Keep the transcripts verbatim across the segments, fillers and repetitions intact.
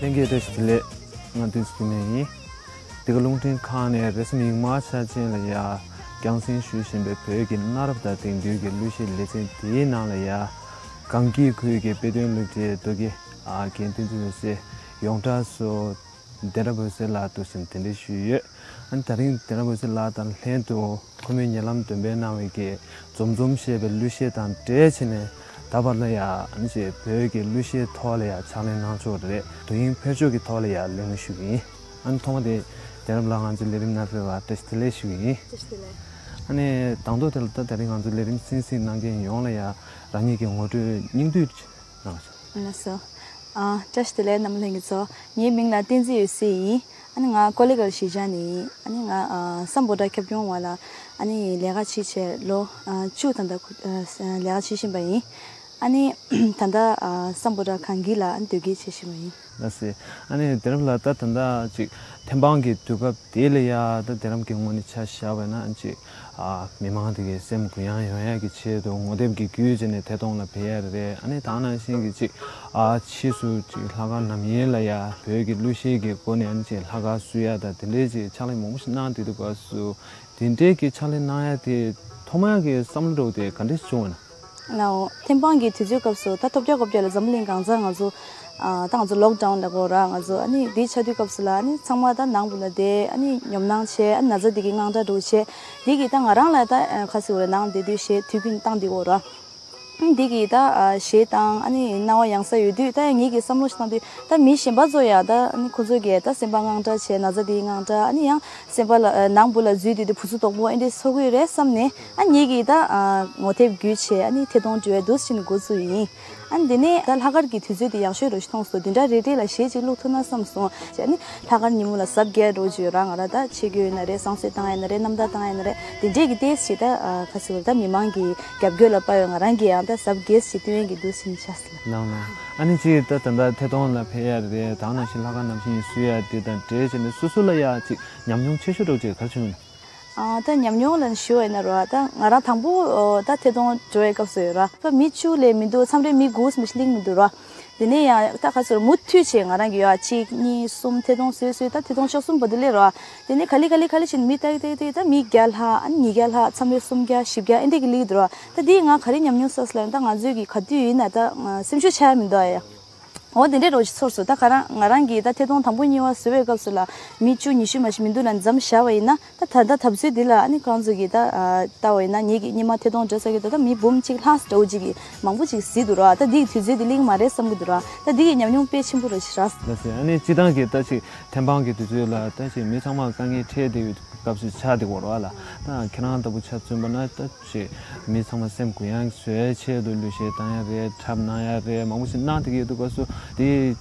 ལྷན་རྒྱས་བཀྲ་ཤིས་བདེ་ལེགས། ང་བདུད་རྩི་ལགས་ཡིན། འདི་ག་རླུང་འཕྲིན་ཁང་ནས་རེས་གཟའ་མིག་དམར་འཆར་ཅན་ལ་ཡ་རྒྱང་སྲིང་ཞུ་བཞིན་པའི་བོད་ཀྱི་གནའ་རབས་དང་དེང་དུས་ཀྱི་གླུ་གཞས་ལེ་ཚན་དེའི་ནང་ལ་ཡ་གངས་སྐྱིད་ཁུལ་གྱི་དཔེ་སྟོན་སློབ་གྲྭའི་རྡོ་རྗེ་རྒན་བསྟན་འཛིན་འོད་ཟེར་ཡོངས་གྲགས་སུ་ལྡན་རབས་འོད་ཟེར་ལགས་འདུག་ཟིན་གདན་འདྲེན་ཞུས་ཡོད། ཨ་ནི་ད་རིང་ལྡན་རབས་འོད་ཟེར་ལགས་དང་ལྷན་དུ་ཁོ་མོས་ཉེ་ལམ་འདོན་སྤེལ་གནང་བའི་གི་འཛོམས་འཛོམས་ཞེས་པའི་གླུ་གཞས་དང་འབྲེལ་བྱས་ནས་ད་བར་ལ་ཡ་ཨ་ནི་ཅིག་བོད་ཀྱི་གླུ་གཞས་ཐོག་ལ་ཡ་ཕྱག་ལས་གནང་ཕྱོགས་རེད། དུས་ཡུན་ཕལ་ཆེར་གྱི་ཐོག་ལ་ཡ་གླེང་མོལ་ཞུ་གི་ཡིན། ཨ་ནི་ཐོག་མ་དེ་ལྡན་རབས་ལགས་ང་ཚོའི་ལས་རིམ་ནང་ཕེབས་པར་བཀྲ་ཤིས་བདེ་ལེགས་ཞུ་གི་ཡིན། བཀྲ་ཤིས་བདེ་ལེགས། ཨ་ནི་དང་ཐོག་དེ་ལ་ད་ད་རིང་ང་ཚོའི་ལས་རིམ་གསན་གཟིགས་གནང་མཁན་ཡོངས་ལ་ཡ་རང་ཉིད་ཀྱི་ངོ་སྤྲོད་སྙིང་བསྡུས་གནང་ཞིག་ལགས་སོ། ཨ། བཀྲ་ཤིས་བདེ་ལེགས་རྣམ་པ་ལྷན་རྒྱས་ཚོ། ངའི་མིང་ལ་བསྟན་འཛིན་འོད་ཟེར་ཡིན། ཨ་ནི་ང་ཀོ་ལི་གྷལ་གཞིས་ཆགས་ནས་ཡིན། ཨ་ནི་ང་ཨ་སམ་བྷོ་ཊ་ཁྱབ་ཁོངས་བར་ལ་ཨ་ནི་ལས་ཀ་བྱེད་བྱས་ལོ་ཨ་བཅུ་ད་ལྟ་ཁུ་ཨ་ལས་ཀ་བྱེད་བཞིན་པ་ཡིན། ཨ་ནི་ད་ལྟ་ཨ་སམ་བྷོ་ཊ་གངས་སྐྱིད་ལ་ཨ་ནི་སྡོད་སྐྱེལ་བྱེད་བཞིན་པ་ཡིན། ལགས་སེ། ཨ་ནི་ལྡན་རབས་ལགས་ད་ད་ལྟ་ཅིག་ཐེམ་སྤང་གི་དུས་སྐབས་དེ་ལ་ཡ་ད་ལྡན་རབས་ཀྱི་ངོས་ནས་ཆ་བཞག་པ་ན་ཅིག་ཨ་མི་མང་དེ་གའི་སེམས་གུ་ཡངས་ཡོང་ཡ་གི་ཆེད་དུ་ངོ་དེབ་ཀྱི་བརྒྱུད་བྱས་ནས་ཐད་གཏོང་ལ་ཕེབས་ཡ་རེད། ཨ་ནི་ད་ནང་བཞིན་གྱི་ཅིག་ཨ་ཕྱིས་སུ་ཅིག་ལྷག་དཀར་ནམ་ཡིན་ལ་ཡ་བོད་ཀྱི་གླུ་གཞས་ཀྱི་སྒོ་ནས་ཨ་ནི་ཅིག་ལྷག་དཀར་བསུ་ཡ་ད་དེ་འདྲའི་ཅིག་ཕྱག་ལས་མང་པོ་ཞིག་གནང་བསྡད་འདུག་ག་སུ། དེ་འདྲའི་གི་ཕྱག་ལས་གནང་ཡ་དེ་ཐོག་མ་གི་བསམ་བློ་འདྲ་བོ་དེ་ག་འདྲས་བྱུང་བ་ན། ལའོ། ཐེམ་སྤང་གི་དུས་ཚོད་སྐབས་སུ་ད་ཐོབ་རྒྱག་གོ་རྒྱག་ལ་འཛམ་བུ་གླིང་གང་ཚང་ང་ཚོ་ཨ་ད་ང་ཚོ་ལོག་ཌའོན་ལ་གོ་ར། ང་ཚོ་ཨ་ནི་དེའི་ཆ་དུས་སྐབས་སུ་ལ་ཨ་ནི་ཚང་མ་ད་ནང་བུ་ལ་བསྡད། ཨ་ནི་ཉོབ་སྣང་བྱས། ཨ་ནི་ན་ཚ་དེ་གི་དངངས་སྐྲག་འདྲ་བོ་བྱས། དེ་གི་ད་ང་རང་ལ་ད་ཨ་ཁ་སི་འོ་ར་ནང་བསྡད་དུས་ཞེས་དུས་རྒྱུན་བཏང་བསྡད་གོ་ར། ཨ་ནི་དེ་གི་ད་ཨ་ཞེས་དང་ཨ་ནི་སྣང་བ་ཡང་ས་ཡོད་དུས་ད་ངེད་ཀྱི་བསམ་བློ་ཞིག་བཏང་དུས་ད་མི་གཞན་པ་ཚོ་ཡ་ད་ཨ་ནི་ཁོ་ཚོ་གི་ད་སེམས་པ་དངངས་སྐྲག་བྱས། ན་ཚ་དེའི་དངངས་སྐྲག། ཨ་ནི་ཡང་སེམས་པ་ལ་ཨ་ནང་བུ་ལ་འཛུལ་དུས་དེ་བུ་ཚུ་དོག་པོ་ཨེ་འདྲས་ཚོར་གི་རེད་བསམ་ནས། ཨ་ངེད་ཀྱིས་ད་ཨ་ངོ་དེབ་བརྒྱུད་བྱས་ཨ་ནི་ཐད་གཏོང་འབྲེལ་བའི་འདུག་ཕྱིན་འགོ་བཙུགས་ཡིན། ཨ་ནི་དེ་ནས་ད་ལྷག་དཀར་གྱི་དུས་ཚོད་དེ་ཡག་ཤོས་རུ་ཞིག་མཐོང་སོང་། དེ་འདྲ་རེ་རེ་ལ་གཞས་ཅིག་བླུགས་ཐུབ་ན་བསམ་སོང་། བྱས་ནི་ལྷག་དཀར་ཉིན་མོ་ལ་གཟབ་རྒྱས་འགྲོ་བརྗོད་རང་ང་ར་ད་ཆེ་རྒྱུ་ཡིན་ན་རེད། བསང་གསོལ་བཏང་ཡིན་ན་རེད། རྣམ་ཐར་བཏང་ཡིན་ན་རེད། དེ་འདྲས་ཀྱི་ཏེས་ཞེ་ད་ཁ་སི་བར་ད་མི་མང་གི་རྒྱབ་སྐྱོར་ལ་དཔའ་བའི་ང་རང་གི་ཡང་ད་གཟབ་རྒྱས་ཞེ་སྟོན་གྱི་འདུག་ཕྱིན་ཆ་སི་ལ། ལགས་ལགས། ཨ་ནི་ཅིག་ད་ད་ད་ཐད་གཏོང་ལ་ཕེབས་ཡ་རེད། ད་ནང་བཞིན་ལྷག་དཀར་ནང་བཞིན་བསུ་ཡ་དེ་དང་འབྲེལ་བྱས་ནས་སོ་སོ་ལ་ཡ་ཅིག་ཉམས་མྱོང་ཆེ་ཤོས་འདྲ་བོ་ཅིག་ག་རེ་བྱུང་ཡོད། ཨ་ད་ཉམས་མྱོང་ལ་ཞུ་བ་ཡིན་ན་རོ། ད་ང་རང་དང་པོ་ཨོ་ད་ཐད་གཏོང་འགྲོ་བའི་སྐབས་སུ་ཡོད་ར། ད་མི་བཅུ་ལས་མི་འདུག་མཚམས་རེ་མི་དགུ་མི་ཤི་ལིང་མི་འདུག་ར། དེ་ནས་ཡང་ད་ག་ཚོད་མུ་མཐུད་བྱས་ང་རང་གི་ཡོད་ཨ་གཅིག་གཉིས་གསུམ་ཐད་གཏོང་བཟོས་བཟོས་ད་ཐད་གཏོང་ཤོག་གསུམ་བར་དུ་སླེབས་ར། དེ་ནས་ག་ལེ་ག་ལེ་ག་ལེ་བྱས་ནས་མི་ཏག་ཏག་ཏག་ད་མི་བརྒྱ་ལྷག་ཨ་ནི་ཉིས་བརྒྱ་ལྷག་མཚམས་རེ་སུམ་བརྒྱ་བཞི་བརྒྱ་ཨེ་འདྲས་ཀྱི་སླེབས་འདུག་ར། ད་འདི་ང་ག་རེ་ཉམས་མྱོང་བསགས་ལ་ད་ང་ཚོས་ཀྱི་ག་དུས་ཡིན་ན་ད་སེམས་ཤུགས་ཆག་ཡ་མི་འདུག་ཨ་ཡ། འོ་དེ་འདྲའི་རོ་ཅིག་ཚོར་སོང་། ད་ག་རང་ང་རང་གིས་ད་ཐད་གཏོང་དང་པོ་གཉིས་པ་བཟོ་བའི་སྐབས་སུ་ལ་མི་བཅུ་ཉི་ཤུ་མ་ཞིག་མི་འདུག་ལ་འཛོམས་བཞག་པ་ཡིན་ན། ད་ད་ལྟ་ད་གཟོད་འདི་ལ་ཨ་ནི་ཁོང་ཚོ་གིས་ད་ཨ་ལྟ་བ་ཡིན་ན་ངེད་ཀྱིས་སྔོན་མ་ཐད་གཏོང་འགྲོ་ས་གི་ད་ད་མི་འབུམ་གཅིག་ལྷག་འདྲ་བོ་ཅིག་གིས་མང་པོ་ཅིག་གཟིགས་འདུག་ར། ད་འདི་གི་དུས་ཚོད་འདི་ལེགས་མ་རེད་བསམ་གི་འདུག་ར། ད་འདི་གི་ཉམས་མྱོང་དཔེ་ཆེན་པོ་རེད་ཤག་ར། ལགས་སེ། ཨ་ནི་སྤྱིར་བཏང་གི་ད་ཅིག་ཐེམ་སྤང་གི་དུས་ཚོད་ལ་ད་ཅིག་མི་ཚང་མ་དཀའ་ངལ་འཕྲད་བསྡད་ཡོད་སྐབས་སུ་ཆགས་བསྡད་ཡོད་རེད་བ་ལ། ད་ཁྱེད་རང་ལྟ་བུ་ཆ་མཚོན་པ་ན་ད་ཅིག་མི་ཚང་མ་སེམས་གུ་ཡངས་བཟོ་ཡའི་ཆེད་དུ་གླུ་གཞས་བཏང་ཡ་རེད། འཁྲབ་གནང་ཡ་རེད། མང་པོ་ཞིག་གནང་བསྡད་ཀྱི་ཡོད་འདུག་སྐབས་སུ་དེ་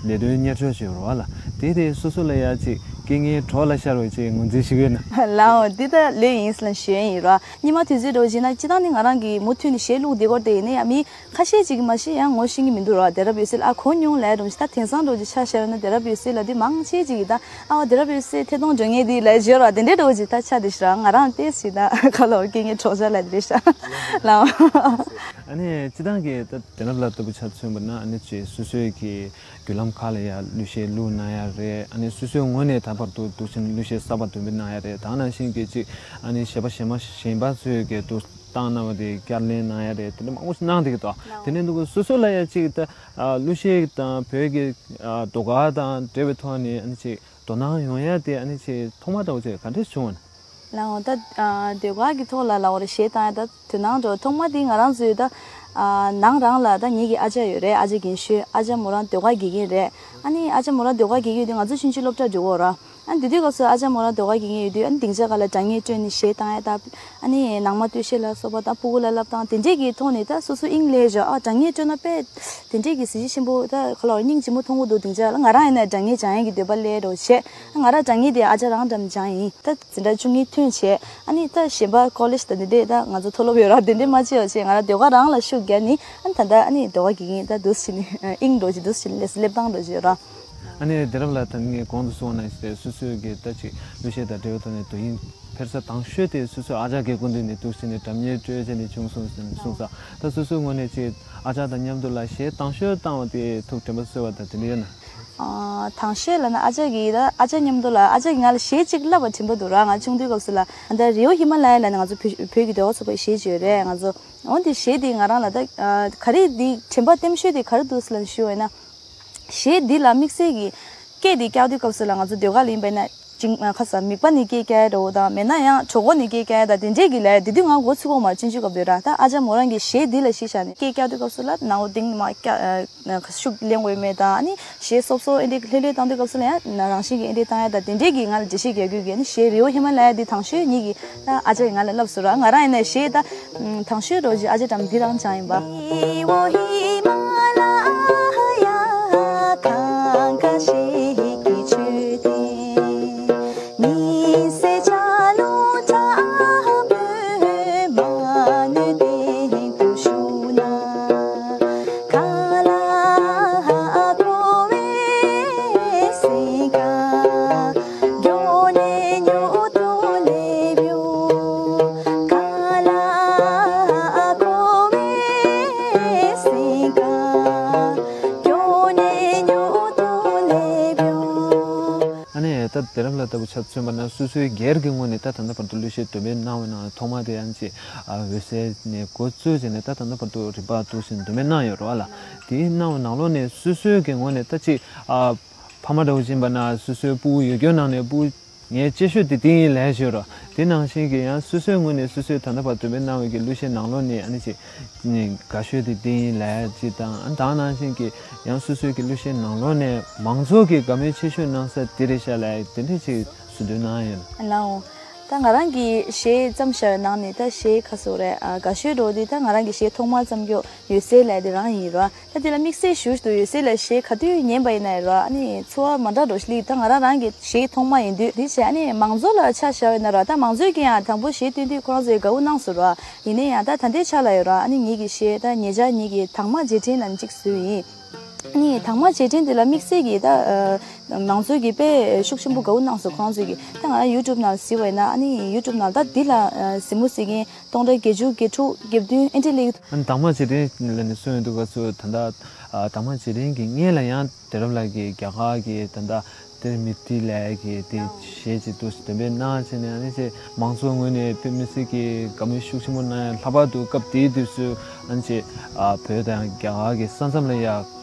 ལས་དོན་གཉེར་སྐྱོང་བྱེད་རོགས་ལ། དེ་དེ་སོ་སོ་ལ་ཡ་ཅིག་རྐྱེན་ངན་གྲོགས་ལ་ཤར་བའི་ཅིག་ངོས་འཛིན་ཞིག་ཡོད་ན། ལའོ་འདི་ད་ལོས་ཡིན་ལ་ཞུ་ཡ་ཡིན་ར། སྔོན་མ་དུས་ཚོད་འདྲ་བོ་བྱས་ན་སྤྱིར་བཏང་ནི་ང་རང་གིས་མུ་མཐུད་ནས་གཞས་བླུགས་བསྡད་ཀྱི་ཡོད་རེད་དེ། ཡིན་ན་ཡང་མི་ཁ་ཤས་ཅིག་གིས་མ་གཞི་ཡང་ངོ་ཤེས་ཀྱི་མི་འདུག་ར། དེང་རབས་འོད་གསལ་ཨ་གོ་མྱོང་ལབ་ཡ་འདྲ་བོ་ཞིག་ད་དེང་སང་འདྲ་བོ་ཅིག་ཆ་བཞག་ཡོད་ན་དེང་རབས་འོད་གསལ་ལབ་དུས་མང་ཆེ་ཅིག་གིས་ད་ཨ་དེང་རབས་འོད་གསལ་ཐད་གཏོང་འགྲོ་མཁན་དེ་ལབ་བརྗོད་ར། དེ་འདྲའི་འདྲ་བོ་ཅིག་ད་ཆགས་བསྡད་ཤག་ར། ང་རང་ཏོག་ཙམ་ད་ཁ་ལོ་རྐྱེན་ངན་གྲོགས་ཆགས་ལབ་དེ་རེད་ཤག་ལའོ། ཨ་ནི་སྤྱིར་བཏང་གི་ད་དེང་རབས་ལ་ལྟ་བུ་ཆ་མཚོན་པ་ན་ཨ་ནི་ཅིག་སོ་སོའི་གི་བརྒྱུད་ལམ་ཁག་ལ་ཡ་གླུ་གཞས་བླུགས་གནང་ཡ་རེད། ཨ་ནི་སོ་སོའི་ངོས་ནས་ད་བར་དུ་འདུག་ཕྱིན་གླུ་གཞས་གསར་པ་འདོན་སྤེལ་གནང་ཡ་རེད། ད་ནང་བཞིན་གྱི་ཅིག་ཨ་ནི་གཞས་པ་གཞས་མ་གཞན་པ་ཚོས་གི་འདུག་བཏང་གནང་བ་དེ་བསྐྱར་ལེན་གནང་ཡ་རེད། དེ་འདྲ་མང་པོ་ཞིག་གནང་བསྡད་ཀྱི་འདུག་དེ་ནས་འདུག་སོ་སོ་ལ་ཡ་ཅིག་ད་ཨ་གླུ་གཞས་དང་བོད་ཀྱི་ཨ་ཟློས་གར་དང་འབྲེལ་བའི་ཐོག་ནས་ཨ་ནི་ཅིག་དོ་སྣང་ཡོང་ཡ་དེ་ཨ་ནི་ཅིག་ཐོག་མ་ལྟ་བུ་ཅིག་ག་འདྲས་བྱུང་བ་ན། ལའོ་ད་ཨ་ཟློས་གར་གྱི་ཐོག་ལ་ལའོ་རེ་གཞས་བཏང་ཡ་ད་དོ་སྣང་འགྲོ་ཐོག་མ་དེ་ང་རང་ཚོའི་ད་ཨ་ནང་རང་ལ་ད་ངེད་ཀྱི་ཨ་ཅག་ཡོད་རེད། ཨ་ཅག་རྒན་ཤོས། ཨ་ཅག་མོ་རང་ཟློས་གར་དགེ་རྒན་རེད། ཨ་ནི་ཨ་ཅག་མོ་རང་ཟློས་གར་དགེ་རྒན་ཡོད་དུས་ང་ཚོ་ཆུང་ཆུང་སློབ་གྲྭ་འགྲོ་གི་ཡོད་ར། ཨ་ནི་དེ་དུས་སྐབས་སུ་ཨ་ཅག་མོ་རང་ཟློས་གར་དགེ་རྒན་ཡོད་དུས་ཨ་ནི་སྡིངས་ཆ་སྒང་ལ་སྒྲ་སྙན་དཀྲོལ་ནས་གཞས་བཏང་ཡ་ད། ཨ་ནི་ནང་མ་སྟོད་གཞས་ལ་སོགས་པ་ད་ཕྲུ་གུ་ལ་བསླབ་སྟངས་དེ་འདྲས་ཀྱི་ཐོག་ནས་ད་སོ་སོ་དབྱིངས་སླེབས་བཞག་ཨ་སྒྲ་སྙན་དཀྲོལ་ན་དཔེ་དེ་འདྲས་ཀྱི་གཟི་བརྗིད་ཆེན་པོ་ད་ག་ལ་བ་སྙིང་རྗེ་མོ་མཐོང་གི་འདུག་སྡིངས་ཆ་ལ་ང་རང་ཡིན་ན་སྒྲ་སྙན་སྦྱང་ཡ་གི་འདོད་པ་སླེབས་འགྲོ་བྱས། ང་རང་སྒྲ་སྙན་དེ་ཨ་ཅག་རང་འགྲམ་སྦྱངས་ཡིན། ད་འཛིན་གྲྭ་བཅུ་གཉིས་ཐོན་བྱས་ཨ་ནི་ད་གཞན་པ་ཀོ་ལེཇ་དང་དེ་འདྲས་ད་ང་ཚོ་མཐོ་སློབ་ཡོད་ར་དེ་འདྲས་མ་བྱས་པ་བྱས་ང་རང་ཟློས་གར་རང་ལ་ཤུགས་རྒྱག་ནི་ཨ་ནི་ད་ལྟ་ཨ་ནི་ཟློས་གར་དགེ་རྒན་ད་འདུག་སེ་བྱས་ནི་དབྱིངས་འགྲོ་བྱས་འདུག་སེ་བྱས་ནི་སླེབས་སླེབས་སྟངས་འགྲོ་བྱས་ཡོད་ར། ཨ་ནི་དེང་རབས་ལ་ད་ངས་གོང་དུ་གསུངས་པ་ནང་བཞིན་སོ་སོའི་གི་ད་ཅིག་གླུ་གཞས་དང་འབྲེལ་བའི་ཐོག་ནས་དུས་ཡུན་འཕེར་ས་དང་ཤོས་དེ་སོ་སོའི་ཨ་ཅག་གི་སྐུ་མདུན་ནས་འདུག་སེ་བྱས་ནི་སྒྲ་སྙན་དཀྲོལ་བྱས་ནས་བྱུང་སོང་ཟེར་ནས་གསུངས་ས། ད་སོ་སོའི་ངོས་ནས་ཅིག་ཨ་ཅག་དང་མཉམ་དུ་ལ་གཞས་དང་ཤོས་བཏང་བ་དེ་ཐུགས་དྲན་པ་གསོས་པ་དང་དེ་འདྲ་ཡོད་ན། ཨ། དང་ཤོས་ལབ་ན་ཨ་ཅག་གིས་ད་ཨ་ཅག་མཉམ་དུ་ལ་ཨ་ཅག་གིས་ང་ལ་གཞས་གཅིག་བསླབ་པ་དྲན་པ་འདུག་ར། ང་ཆུང་དུས་སྐབས་སུ་ལ་ད་རི་བོ་ཧི་མ་ལ་ཡ་ལབ་ནས་ང་ཚོ་བོད་བོད་ཀྱི་ཟློས་གར་ཚོགས་པའི་གཞས་གཅིག་ཡོད་རེད། ང་ཚོ་འོ་འདི་གཞས་འདི་ང་རང་ལ་ད་ཨ་ག་རེ་འདི་དྲན་པ་བརྟན་ཤོས་འདི་ག་རེ་འདུག་ཟེར་ལབ་ཞུ་བ་ཡིན་ན། གཞས་འདི་ལ་དམིགས་བསལ་གྱི་སྐད་འདི་བཀྱག་དུས་སྐབས་སུ་ལ་ང་ཚོ་ཟློས་གར་ལ་ཡིན་པ་ཡིན་ན། ཅིང་ཁ་ས་མིད་པ་ནས་སྐད་རྒྱག་ཡ་འདྲ་བོ་དང་མེད་ན་ཡང་གྲོད་ཁོག་ནས་སྐད་རྒྱག་ཡ་དང་དེ་འདྲས་ཀྱི་ལས་དེ་དུས་ང་མགོ་ཚོས་གོ་མ་རེད། ཆུང་ཆུང་སྐབས་དུས་ར། ད་ཨ་ཅག་མོ་རང་གི་གཞས་འདི་ལ་གཞི་བཞག་ནས་སྐད་རྒྱག་དུས་སྐབས་སུ་ལ་ནང་ལོགས་སྟེང་མ་རྒྱག་ཤུགས་ལེན་དགོས་མེད་དང་། ཨ་ནི་གཞས་སོབ་སོབ་ཨེ་འདྲས་ལྷོད་ལྷོད་བཏང་དུས་སྐབས་སུ་ལ་ཡང་རང་བཞིན་གྱིས་ཨེ་འདྲས་བཏང་ཡ་དང་དེ་འདྲས་ཀྱི་ང་ལ་འགྲེལ་བཤད་རྒྱག་རྒྱུ་གི། ཨ་ནི་གཞས་རི་བོ་ཧི་མ་ལ་ཡ་འདི་དང་ཤོས་གཉིས་ཀྱི་ད་ཨ་ཅག་གིས་ང་ལ་བསླབས་སོང་ར། ང་རང་ཡིན་ན་གཞས་ད་དང་ཤོས་རོ་ཇི་ཨ་ཅེ་ཀྲམ་འདི་རང་སྦྱངས་ཡིན་པ། ཨ་ནི་ད་དེ་རབས་ལ་ལྟ་བུ་ཆ་མཚོན་པ་ན་སོ་སོའི་སྒེར་གྱི་ངོས་ནས་ད་ད་ལྟ་བར་དུ་གླུ་གཞས་འདོན་སྤེལ་གནང་བའི་ནང་ཐོག་མ་དེ་ཡང་ཅིག་ཨ་འོད་གསལ་ནས་འགོ་བཙུགས་བྱས་ནས་ད་ད་ལྟ་བར་དུ་རིམ་པ་འདུག་བཞིན་འདོན་སྤེལ་གནང་ཡོད་རེད་བ་ལ། དེའི་གནང་བའི་ནང་ལོགས་ནས་སོ་སོའི་གི་ངོས་ནས་ད་ཅིག་ཨ་ཕ་མ་འདྲ་བོ་ཅིག་ཡིན་པ་ན་སོ་སོའི་ཕྲུ་གུ་ཡོད་རྒྱུ་ནང་ནས་ཕྲུ་གུ་ངའི་གཅེས་ཤོས་དེ་དེ་ཡིན་ལབ་ཞུ་རོགས། དེ་ནང་བཞིན་གྱི་ཡང་སོ་སོའི་ངོས་ནས་སོ་སོའི་ད་ལྟ་བར་འདོན་སྤེལ་གནང་བའི་གི་གླུ་གཞས་ནང་ལོགས་ནས་ཨ་ནི་ཅིག་དགའ་ཤོས་དེ་དེ་ཡིན་ལབ་ཅིག་དང་། ཨ་ད་ནང་བཞིན་གྱི་ཡང་སོ་སོའི་གི་གླུ་གཞས་ནང་ལོགས་ནས་མང་ཚོགས་ཀྱིས་དགའ་མོས་ཆེ་ཤོས་གནང་ས་དེ་རེད་ཤག་ལབ་དེ་འདྲས་ཅིག་ཟུར་འདོན་གནང་ཡོད་ན། ལའོ། ད་ང་རང་གི་གཞས་བརྩམས་བཞག་པའི་ནང་ནས་ད་གཞས་ག་ཚོད་རེད། ཨ་དགའ་ཤོས་འདྲ་བོ་དེ་ད་ང་རང་གི་གཞས་ཐོག་མར་བརྩམས་རྒྱུ་འོད་གསལ་ལབ་དེ་རང་ཡིན་རོ། ད་དེ་ལ་དམིགས་བསལ་ཞུ་ཞུ་འོད་གསལ་ལ་གཞས་ག་དུས་ཉན་པ་ཡིན་ན་རོ། ཨ་ནི་ཚོར་བ་མ་འདྲ་འགྲོ་ཞིག་སླེབས། ད་ང་རང་རང་གི་གཞས་ཐོག་མ་ཡིན་དུས་དེ་བྱས་ཨ་ནི་མང་ཚོགས་ལ་ཆ་བཞག་པ་ཡིན་ན་རོ། ད་མང་ཚོགས་ཀྱིས་ཡང་དང་པོ་གཞས་བཏོན་དུས་ཁོ་རང་ཚོས་དགའ་བོ་གནང་སོང་རོ། ཡིན་ན་ཡང་ད་ད་ལྟའི་ཆ་ལ་ཡོད་རོ། ཨ་ནི་ངེད་ཀྱི་གཞས་ད་ཉེ་ཆར་ངེད་ཀྱི་དྭངས་མ་རྗེས་དྲན་ལབ་ནས་གཅིག་བཟོས་ཡིན། ཨ་ནི་དྭངས་མ་རྗེས་དྲན་དེ་ལ་དམིགས་བསལ་གྱིས་ད་ཨ་མང་ཚོགས་ཀྱིས་དཔེ་ཤུགས་ཆེན་པོ་དགའ་བོ་གནང་སོང་། ཁོ་རང་ཚོས་ཀྱིས་ད་ང་རང་ཡུ་ཊུབ་ནང་གཟིགས་པ་ཡིན་ན། ཨ་ནི་ཡུ་ཊུབ་ནང་ད་འདི་ལ་ཨ་གཟིགས་མོ་གཟིགས་མཁན་སྟོང་ཕྲག་བརྒྱད་ཅུ་གྱ་དྲུག་གྱ་བདུན་ཨེ་འདྲས་སླེབས། ཨ་ནི་དྭངས་མ་རྗེས་དྲན་ལབ་ནས་གསུངས་ཡོང་དུས་སྐབས་སུ་ད་ལྟ་ཨ་དྭངས་མ་རྗེས་དྲན་གྱི་སྔོན་ལ་ཡང་དེ་རབས་ལགས་ཀྱིས་རྒྱ་གར་གྱི་ད་ལྟ་དེར་མི་ཏི་ལབ་ཀྱི་དེ་གཞས་ཅིག་འདུག་འདོན་སྤེལ་གནང་བྱས་ནས། ཨ་ནི་ཅིག་མང་ཚོགས་ངོས་ནས་དཔེ་མི་སྲིད་ཀྱི་དགའ་མོས་ཤུགས་ཆེན་པོ་གནང་ཡ། ལྷག་པར་དུ་སྐབས་དེའི་དུས་སུ་ཨ་ནི་ཅིག་ཨ་བོད་དང་རྒྱ་གར་གྱི་ས་མཚམས་ལ་ཡ་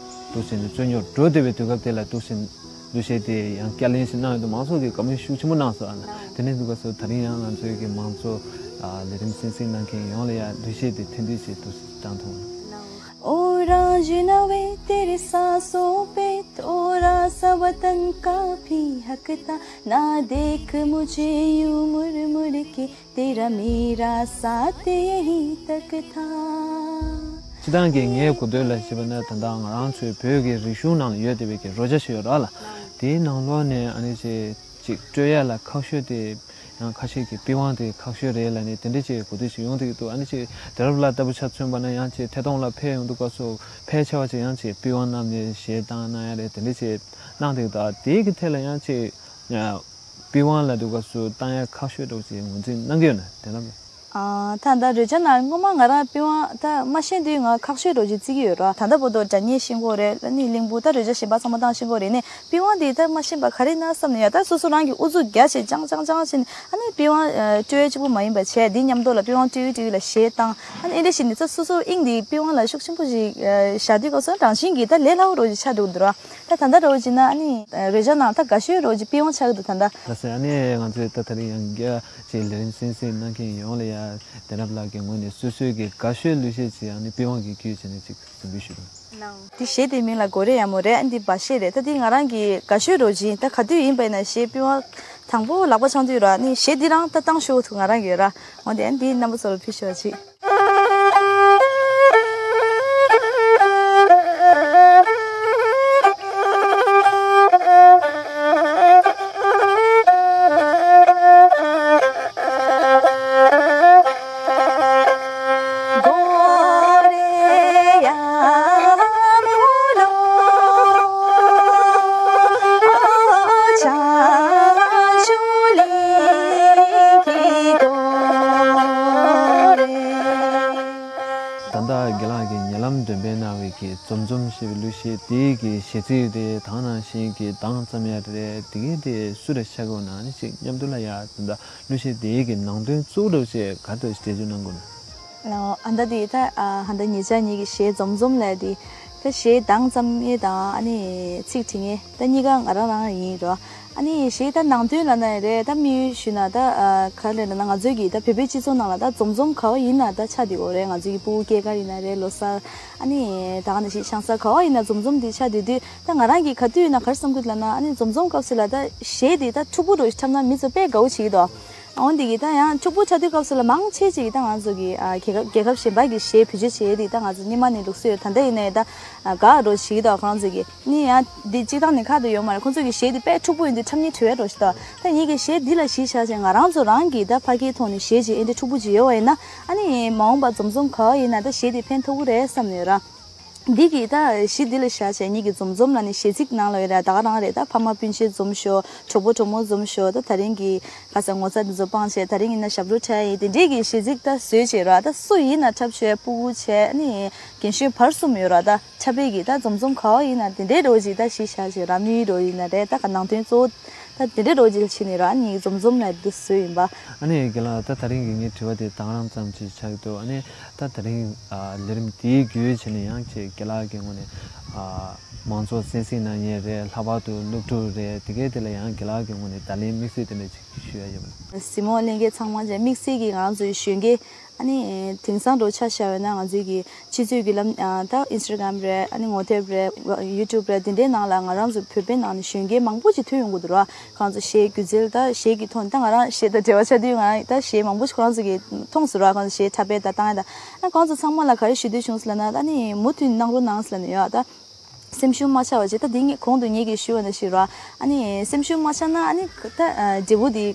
འདུག་བྱས་ནས་རྩོད་རྙོག་འགྲོ་བསྡད་པའི་དུས་སྐབས་དེ་ལ་འདུག་བྱས་གླུ་གཞས་དེ་ཡང་བསྐྱར་ལེན་ཞིག་གནང་ཡོད་འདུག་མང་ཚོགས་ཀྱིས་དགའ་མོས་ཤུགས་ཆེན་པོ་གནང་སོང་། ཨ་ནི་དེ་ནས་འདུག་ག་སོ་ད་རིང་ཡང་ང་ཚོའི་གི་མང་ཚོགས་ཨ་ལས་རིམ་གསན་གཟིགས་གནང་མཁན་ཡོངས་ལ་ཡ་གླུ་གཞས་དེ་ཐུང་ཐུང་ཞིག་འདུག་བཏང་ཐུབ། ओ रांझणा वे तेरे सांसों पे थोड़ा सा वतन का भी हक था। ना देख मुझे यूं मुड़ मुड़ के, तेरा मेरा साथ यहीं तक था। སྤྱིར་བཏང་གི་ངའི་གོ་ཐོས་ལ་བྱས་པ་ན་ད་ལྟ་ང་རང་ཚོའི་བོད་ཀྱི་རིག་གཞུང་ནང་ལ་ཡོད་བསྡད་པའི་གི་རོལ་ཆ་ཞིག་ཡོད་རེད་ལ། དེའི་ནང་ལོགས་ནས་ཨ་ནི་ཅིག་ཅིག་སྤྲོད་ཡ་ལ་ཁག་ཤོས་དེ་ཡང་ཁ་ཤས་ཀྱིས་པི་ཝང་དེ་ཁག་ཤོས་རེད་ལབ་ནས་དེ་འདྲ་ཅིག་གོ་ཐོས་ཤིག་ཡོང་བསྡད་ཀྱི་འདུག་ཨ་ནི་ཅིག་དེ་རབས་ལ་ལྟ་བུ་ཆ་མཚོན་པ་ན་ཡང་ཅིག་ཐད་གཏོང་ལ་ཕེབས་ཡོང་དུས་སྐབས་སུ་ཕལ་ཆེ་བ་ཅིག་ཡང་ཅིག་པི་ཝང་བསྣམས་ནས་གཞས་བཏང་གནང་ཡ་རེད། དེ་འདྲ་ཅིག་གནང་བསྡད་ཀྱི་འདུག་ཨ་དེའི་གི་ཐད་ལ་ཡང་ཅིག་ཡ། པི་ཝང་ལ་འདུག་ག་སུ་བཏང་ཡ་ཁག་ཤོས་འདྲ་བོ་ཅིག་ངོས་འཛིན་གནང་གི་ཡོད་ན་དེ་ལ། ཨ་ད་ད་རོལ་ཆ་ནང་སྔོན་མ་ང་རང་པི་ཝང་ད་མ་ཤེས་དུས་ང་ཁག་ཤོས་འདྲ་བོ་ཅིག་བརྩི་གི་ཡོད་ར། ད་ལྟ་བར་དུ་སྒྲ་སྙན་ཤེས་ཀྱི་ཡོད་རེད། ཨ་ནི་གླིང་བུ་ད་རོལ་ཆ་གཞན་པ་ཚང་མ་བཏང་ཤེས་ཀྱི་ཡོད་རེད། ནས་པི་ཝང་དེ་ད་མ་ཤེས་པ་ག་རེ་ན་བསམ་ནས་ཡ། ད་སོ་སོ་རང་གི་ཨུ་ཚུགས་རྒྱག་བྱས་ཅང་ཅང་ཅང་བྱས་ནས་ཨ་ནི་པི་ཝང་ཨ་སྤྲོད་ཡ་གཅིག་པུ་མ་ཡིན་པ་བྱས་དེ་མཉམ་དུ་ལ་པི་ཝང་སྤྲོད་སྤྲོད་ལ་གཞས་བཏང་། ཨ་ནི་ཨེ་འདྲ་བྱས་ནས་ད་སོ་སོ་དབྱིངས་དེ་པི་ཝང་ལ་ཤུགས་ཆེན་པོ་ཞིག་ཨ་བཞག་དུས་སྐབས་སུ་རང་བཞིན་གྱིས་ད་ལས་སླ་བོ་འདྲ་བོ་ཅིག་ཆགས་འགྲོ་གི་འདུག་ར། ད་ད་ལྟ་འདྲ་བོ་བྱས་ན་ཨ་ནི་རོལ་ཆ་ནང་ད་དགའ་ཤོས་འདྲ་བོ་ཅིག་པི་ཝང་ཆགས་ཀྱི་འདུག་ད་ལྟ། ལགས་སོ། ཨ་ནི་ང་ཚོས་ད་ད་རིང་ཡང་བསྐྱར་ཅིག་ལས་རིམ་གསན་གཟིགས་གནང་མཁན་ཡོངས་ལ་ཡ་དེ་རབས་ལགས་ཀྱི་ངོས་ནས་སོ་སོའི་གི་དགའ་ཤོས་གླུ་གཞས་ཅིག་ཨ་ནི་པི་ཝང་གི་བརྒྱུད་བྱས་ནས་ཅིག་འཛིན་འབུལ་ཞུ་རོགས། འདི་གཞས་དེའི་མིང་ལ་གོ་རེ་ཡ་མོ་རེད། ཨ་ནི་འདི་བ་ཤེས་རེད། ད་འདི་ང་རང་གི་དགའ་ཤོས་འདྲ་བོ་ཅིག་ད་ག་དུས་ཡིན་པ་ཡིན་ན་གཞས་པི་ཝང་དང་པོ་ལག་པ་འཆང་དུས་ར། ཨ་ནི་གཞས་འདི་རང་ད་བཏང་ཤོག་ཐུག་ང་རང་གི་ར། འོ་དེ་ཨ་ནི་འདི་རྣམ་པ་ཚོ་ལ་ཕུལ་ཤོག་ཅིག་ད་རྒན་ལགས་ཀྱིས་ཉེ་ལམ་འདོན་སྤེལ་གནང་བའི་གི་འཛོམས་འཛོམས་ཞེས་པའི་གླུ་གཞས་དེའི་གི་གཞས་ཚིག་དེ་དེ་ནང་བཞིན་གྱི་གདངས་ཙམ་ཡ་རེད། དེ་གི་དེ་སུ་ལ་ཤར་གི་ཡོད་ན་ནི་ཅིག་མཉམ་དུ་ལ་ཡ་ད་གླུ་གཞས་དེའི་གི་ནང་དོན་གཙོ་བོ་ཞིག་ག་དུ་འགྲེལ་བརྗོད་གནང་དགོས་ན། ཨ་ད་དེ་ད་ཨ་ད་ཉེ་ཆར་ཉིད་ཀྱི་གཞས་འཛོམས་འཛོམས་ལ་དེ་ད་གཞས་གདངས་ཙམ་ཡེ་དང་ཨ་ནི་ཚིག་བྲིས་ངེས་ད་གཉིས་ཀ་ང་རང་རང་ཡིན་རོ། ཨ་ནི་གཞས་ད་ནང་དོན་ལ་ན་རེད། ད་དམིགས་ཡུལ་ཞུས་ན་ད་ཨ་ག་རེ་ལབ་ན་ང་ཚོའི་གི་ད་བོད་པའི་སྤྱི་ཚོགས་ནང་ལ་ད་འཛོམས་འཛོམས་ག་བ་ཡིན་ན་ད་ཆགས་བསྡད་ཡོད་རེད། ང་ཚོའི་གི་ཕྲུ་གུ་སྐྱེས་སྐར་ཡིན་ན་རེད། ལོ་གསར་ཨ་ནི་ད་ག་ནང་བཞིན་ཆང་གསར་ག་བ་ཡིན་ན་འཛོམས་འཛོམས་དེ་ཆགས་བསྡད་དུས་ད་ང་རང་གི་ག་དུས་ཡིན་ན་ག་རེ་བསམ་གི་ལབ་ན་ཨ་ནི་འཛོམས་འཛོམས་སྐབས་སུ་ལ་ད་གཞས་དེ་ད་འཁྲུག་པོ་རུ་འཁྲབ་ན་མི་ཚོ་དཔེ་དགའ་བོ་བྱེད་ཀྱི་འདུག་འོན་ཏེ་གི་ད་ཡང་འཁྲུག་པོ་ཆགས་དུས་སྐབས་སུ་ལ་མང་ཆེ་ཅིག་ད་ང་ཚོ་གི་ཨ་རྒྱལ་ཁབ་རྒྱལ་ཁབ་གཞན་པ་གི་གཞས་བེད་སྤྱོད་བྱེད་དེ་ད་ང་ཚོ་སྔོན་མ་ནས་ལུགས་སྲོལ་ཡོད། ད་ལྟ་ཡིན་ནའི་ད་ཨ་དགའ་རོ་བྱེད་ཀྱི་འདུག་ཁོ་རང་ཚོ་གི་ནི་ཡང་འདི་སྤྱིར་བཏང་ནས་ཁ་དུ་ཡོད་མ་རེད། ཁོ་ཚོ་གི་གཞས་དེ་དཔེ་འཁྲུག་པོ་ཡིན་དུས་འཁྲབ་སྙིང་བྲོ་བའི་རོ་ཞིག་འདུག་ད་ངེད་ཀྱི་གཞས་འདི་ལ་གཞི་བཞག་བྱས་ང་རང་ཚོ་རང་གི་ད་ཕ་གིའི་ཐོག་ནས་གཞས་ཅིག་ཨེ་འདྲ་འཁྲུག་པོ་ཅིག་ཡོད་པ་ཡིན་ན་ཨ་ནི་མ་འོངས་པ་འཛོམས་འཛོམས་ག་བ་ཡིན་ན་ད་གཞས་དེ་ཕན་ཐོགས་ཀྱི་རེད་བསམ་ནས་ར། འདི་གི་ད་གཞི་འདི་ལ་བཞག་བྱས་ཉིད་ཀྱི་འཛོམས་འཛོམས་ལ་ནི་གཞས་ཚིག་ནང་ལ་ཡོད་རེད། ད་ག་རང་རེད། ད་ཕ་མ་སྤུན་མཆེད་འཛོམས་ཤོག་གྲོགས་པོ་གྲོགས་མོ་འཛོམས་ཤོག་ད་ད་རིང་གི་ཁ་སང་ངོ་ཚ་འདི་ཚོ་སྤང་བྱས་ད་རིང་ཡིན་ན་ཞབས་བྲོ་འཁྲབ་ཡིན་དེ་འདྲས་ཀྱི་གཞས་ཚིག་ད་བཟོས་བྱས་ར། ད་སུ་ཡིན་ན་འཁྲབ་ཤོག་སྤུ་གུ་བྱས་ནི་རྒན་གཞོན་བར་གསུམ་ཡོད་ར། ད་འཁྲབ་པའི་གི་ད་འཛོམས་འཛོམས་ག་བ་ཡིན་ན་དེ་འདྲས་རོ་ཅིག་ད་གཞི་བཞག་བྱས་ར། དམིགས་ཡུལ་རོ་ཡིན་ན་རེད། ད་ག་ནང་དོན་གཙོ་བོ་ད་དེ་འདྲས་རོ་ཅིག་ལ་ཕྱིན་ནི་ར། ཨ་ནི་འཛོམས་འཛོམས་ལ་འདི་བཟོས་ཡིན་པ། ཨ་ནི་རྒན་ལགས་ད་ད་རིང་གི་ངའི་དྲི་བ་དེ་དང་རང་ཙམ་ཅིག་ཆགས་འདུག་ཨ་ནི་ད་ད་རིང་ཨ་ལས་རིམ་དེའི་བརྒྱུད་བྱས་ནས་ཡང་ཅིག་རྒན་ལགས་ཀྱི་ངོས་ནས་ཨ་མང་ཚོགས་གསན་གཟིགས་གནང་མཁན་རེད། ལྷག་པར་དུ་སློབ་ཕྲུག་རེད། དེ་གའི་དེ་ལ་ཡང་རྒན་ལགས་ཀྱི་ངོས་ནས་བརྡ་ལན་དམིགས་བསལ་དེ་འདྲ་ཅིག་ཞུ་ཡ་ཡོད་པ་ལ། གཟིགས་མོ་ལྷན་རྒྱས་ཚང་མ་ཅན་དམིགས་བསལ་གྱི་ང་རང་ཚོའི་གཞོན་སྐྱེས་ཨ་ནི་དེང་སང་འགྲོ་ཆ་བཞག་པ་ན་ང་ཚོའི་གི་ཕྱི་ཚུལ་གྱི་ལམ་ཨ་ད་ཨིན་སི་ཊ་གྷ་རམ་རེད། ཨ་ནི་ངོ་དེབ་རེད། ཡུ་ཊུབ་རེད། དེ་འདྲའི་ནང་ལ་ང་རང་ཚོ་བོད་པའི་ནང་ནས་གཞོན་སྐྱེས་མང་པོ་ཅིག་ཐོན་ཡོང་གི་འདུག་ར། ཁོང་ཚོ་གཞས་སྒྱུ་རྩལ་ད་གཞས་ཀྱི་ཐོག་ནས་ད་ང་རང་གཞས་དང་འབྲེལ་བ་ཆགས་དུས་ང་རང་ད་གཞས་མང་པོ་ཞིག་ཁོ་རང་ཚོ་གིས་མཐོང་སོང་ར། ཁོང་ཚོ་གཞས་འཁྲབ་པ་ད་བཏང་ཡ་ད་ཨ་ཁོང་ཚོ་ཚང་མ་ལ་ག་རེ་ཞུ་འདོད་བྱུང་ཟེར་ལབ་ན་ད་ནི་མུ་མཐུད་གནང་རོགས་གནང་ཟེར་ལབ་ནས་ཡོད། ད་སེམས་ཤུགས་མ་ཆག་པ་བྱས། ད་འདི་ངས་གོང་དུ་ངེད་ཀྱིས་ཞུས་པ་ནང་བཞིན་ར། ཨ་ནི་སེམས་ཤུགས་མ་ཆག་ན་ཨ་ནི་ད་འབྲས་བུ་འདི་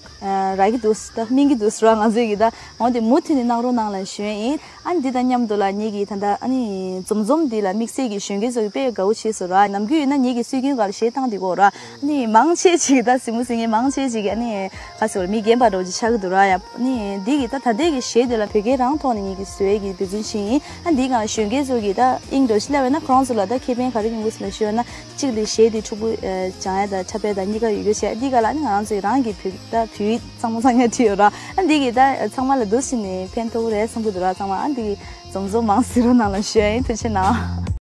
རག་གི་འདུག་ད་སྨིན་གི་འདུག་ར། ང་ཚོས་ཀྱིས་ད་འོན་ཏེ་མུ་མཐུད་ནས་གནང་རོགས་གནང་ལབ་ཞུ་ཡ་ཡིན། ཨ་ནི་འདི་དང་མཉམ་དུ་ལ་ངེད་ཀྱིས་ད་ལྟ་ཨ་ནི་འཛོམས་འཛོམས་འདི་ལ་དམིགས་བསལ་གྱི་གཞོན་སྐྱེས་ཚོ་གིས་དཔེ་དགའ་བོ་བྱས་སོང་ར། ནམ་རྒྱུན་ཡིན་ན་ངེད་ཀྱི་སྲོལ་རྒྱུན་སྒང་ལ་གཞས་བཏང་བསྡད་ཀྱི་ཡོད་ར། ཨ་ནི་མང་ཆེ་ཅིག་ད་གཟིགས་མོ་གཟིགས་མཁན་མང་ཆེ་ཅིག་གིས་ཨ་ནི་ག་ཟེར་བ་མི་རྒན་པ་འདྲ་བོ་ཅིག་ཆགས་ཀྱི་འདུག་ར། ཡ་ཨ་ནི་འདི་གི་ད་ད་ལྟའི་གི་གཞས་འདི་ལ་བོད་སྐད་རང་ཐོག་ནས་ངེད་ཀྱིས་བཟོ་ཡས་ཀྱི་འབད་བརྩོན་བྱས་ཡིན། ཨ་འདི་ག་གཞོན་སྐྱེས་ཚོ་གི་ད་དབྱིངས་འགྲོ་ཞིག་སླེབས་པ་ཡིན་ན་ཁོ་རང་ཚོ་ལ་ད་ཁེ་ཕན་ག་རེ་ཡོང་གི་ཟེར་ལབ་ཞུས་པ་ན་གཅིག་དེ་གཞས་དེ་ཕྲུ་གུ་སྦྱང་ཡ་དང་འཁྲབ་ཡ་དང་གཉིས་ཀ་ཡོད་རྒྱུ་བྱས། འདི་ག་ལ་ནི་ང་རང་ཚོ་རང་གི་བོད་ད་བོད་ཡིག་གཙང་མ་གཙང་ཡ་བྲིས་ཡོད་ར། ཨ་འདི་གི་ད་ཚང་མ་ལ་འདུག་ཟེར་ནས་ཕན་ཐོགས་རེད་བསམ་གི་འདུག་ར། ཚང་མ་ཨ་འདི་གི་འཛོམས་འཛོམས་མང་གཟིགས་རོགས་གནང་ལབ་ཞུ་ཡ་ཡིན། ཐུགས་རྗེ་གནང་།